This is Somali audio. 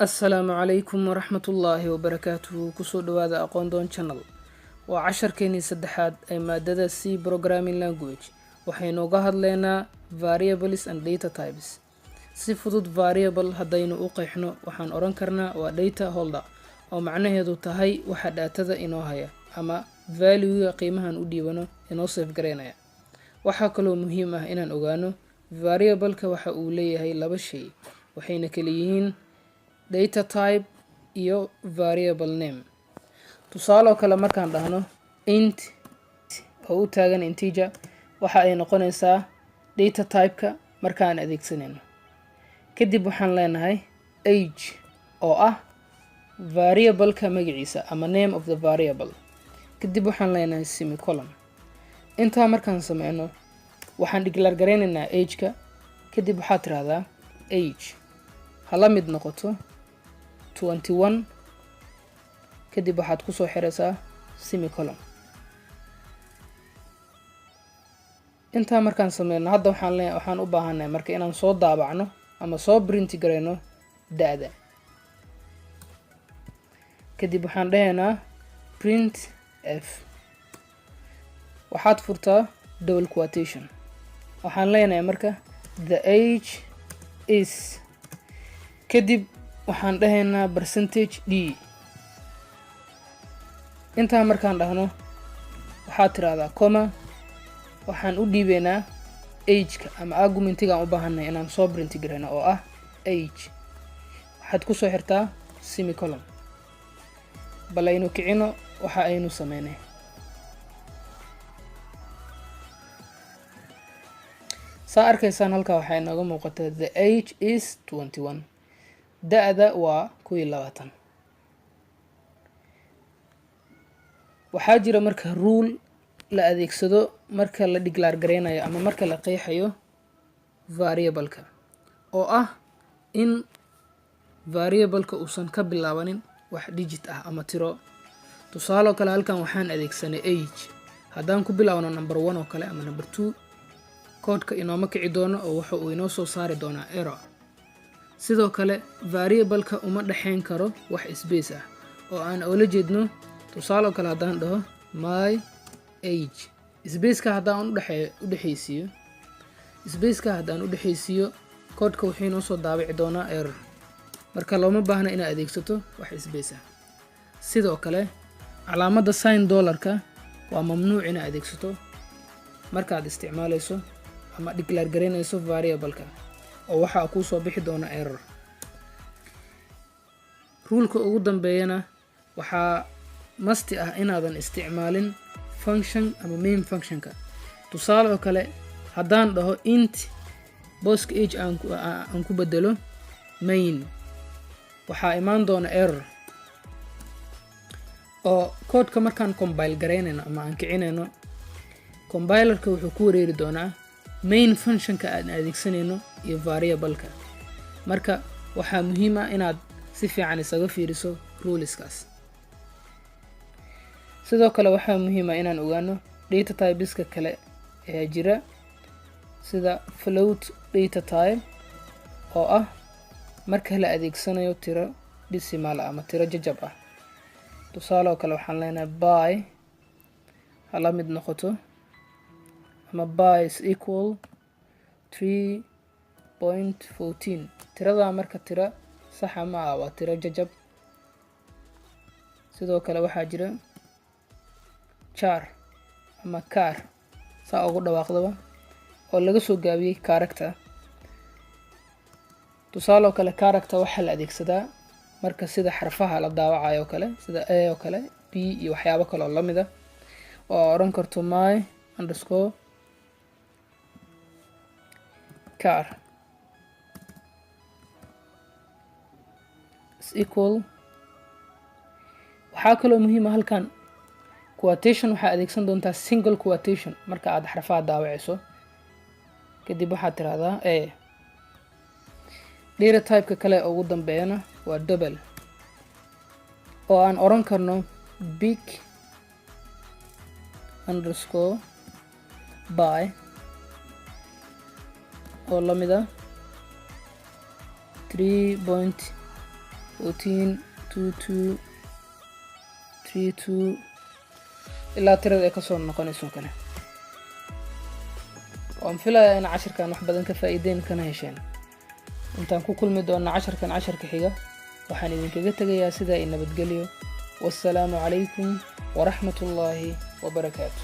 Assalaamu calaykum waraxmatullaahi wabarakaatuhu. Kusoo dhawaada Aqoon Doon Channel. Waa casharkeenii saddexaad ee maadada C programming language. Waxaynu uga hadlaynaa variables and data types. Si fudud variable haddaynu u qeexno, waxaan odhan karnaa waa data holder, oo macnaheedu tahay waxa data-da inoo haya ama value-ga qiimahan u dhiibano inoo save garaynaya. Waxaa kaloo muhiim ah inaan ogaano variable-ka waxa uu leeyahay laba shay, waxayna kala yihiin data type iyo variable name. Tusaaloo kale, markaan dhahno int oo u taagan integer, waxa ay noqonaysaa data type-ka markaan adeegsanayno. Kadib waxaan leenahay age, oo ah variable-ka magaciisa ama name of the variable. Kadib waxaan leenahay semicolon. Intaa markaan sameyno, waxaan declare garaynaynaa age-ka. Kadib waxaad tirahdaa age hala mid noqoto 21. Kadib waxaad kusoo xiraysaa semicolon. Intaa markaan sameyno, hadda waxaan u baahannahay marka inaan soo daabacno ama soo print garayno da-da. Kadib waxaan dhahaynaa print f, waxaad furtaa double quotation. Waxaan leenahay marka "the age is", kadib waxaan dhahaynaa percentage d. Intaa markaan dhahno, waxaad tirahdaa comma. Waxaan u dhiibeynaa age-ka ama argumentigaan u baahanay inaan soo print garayno, oo ah age. Waxaad kusoo xirtaa semicolon. Bal aynu kicino waxa aynu sameynay. Saa arkaysaan, halkaa waxaa inooga muuqata "the age is 21", da-da waa 21. Waxaa jira marka rule la adeegsado marka la declare gareynayo ama marka la qeexayo variable-ka, oo ah in variable-ka uusan ka bilaabanin wax digit ah ama tiro. Tusaaloo kale, halkan waxaan adeegsanay age. Haddaan ku bilaabno number one oo kale ama number two, koodhka inooma kici doono oo waxa uu inoo soo saari doonaa error. Sidoo kale, variable-ka uma dhexeyn karo wax space ah, oo aan oola jeedno, tusaaloo kale, haddaan dhaho my age, spaceka haddaan udhexeysiiyo, spaceka haddaan u dhexeysiiyo, koodhka wuxuu inoo soo daabici doonaa error. Marka looma baahna inaad adeegsato wax space ah. Sidoo kale, calaamadda sign dollarka waa mamnuuc inaad adeegsato markaad isticmaalayso ama declare garaynayso variable-ka, oo waxaa kuu soo bixi doona error. Rule-ka ugu dambeeyana waxaa must ah inaadan isticmaalin function ama main functionka. Tusaale oo kale, haddaan dhaho int, booska age aan ku bedelo main, waxaa imaan doona error, oo koodhka markaan compile garaynayno ama aan kicinayno, compilerka wuxuu ku wareeri doonaa main functionka aan adeegsanayno iyo variable-ka. Marka waxaa muhiim ah inaad si fiican isaga fiiriso ruleskaas. Sidoo kale, waxaa muhiim ah inaan ogaano data typeska kale ee jira, sida float data type, oo ah marka la adeegsanayo tiro decimal ama tiro jajab ah. Tusaale oo kale, waxaan leenahay pi hala mid noqoto ama pi is equal 3.14. Tiradaa marka tiro saxa ma ah, waa tiro jajab. Sidoo kale, waxaa jira char ama car, saa ugu dhawaaqdaba, oo laga soo gaabiyey character. Tusaale oo kale, character waxaa la adeegsadaa marka sida xarfaha la daawacayo oo kale, sida a oo kale, b iyo waxyaabo kale oo lamid a, oo odhan karto my underscore char is equal. Waxaa kaloo muhiima halkan quotation. Waxaa adeegsan doontaa single quotation marka aad xarfaha daawaceyso. Kadib waxaad tirahdaa a. Data typeka kale ugu dambeeyana waa double, oo aan oran karno big underscore pi oo lamid ah 3.14. 14, 2, 2, 3, 2, ilaa tirada ay kasoo noqonayso kale. Waan filayaa in cashirkan wax badan ka faa'iideen kana hesheen. Intaan ku kulmi doona casharkan casharka xiga, waxaan idinkaga tegayaa sidaa i nabadgelyo. Wassalaamu calaykum waraxmatullaahi wabarakaatu.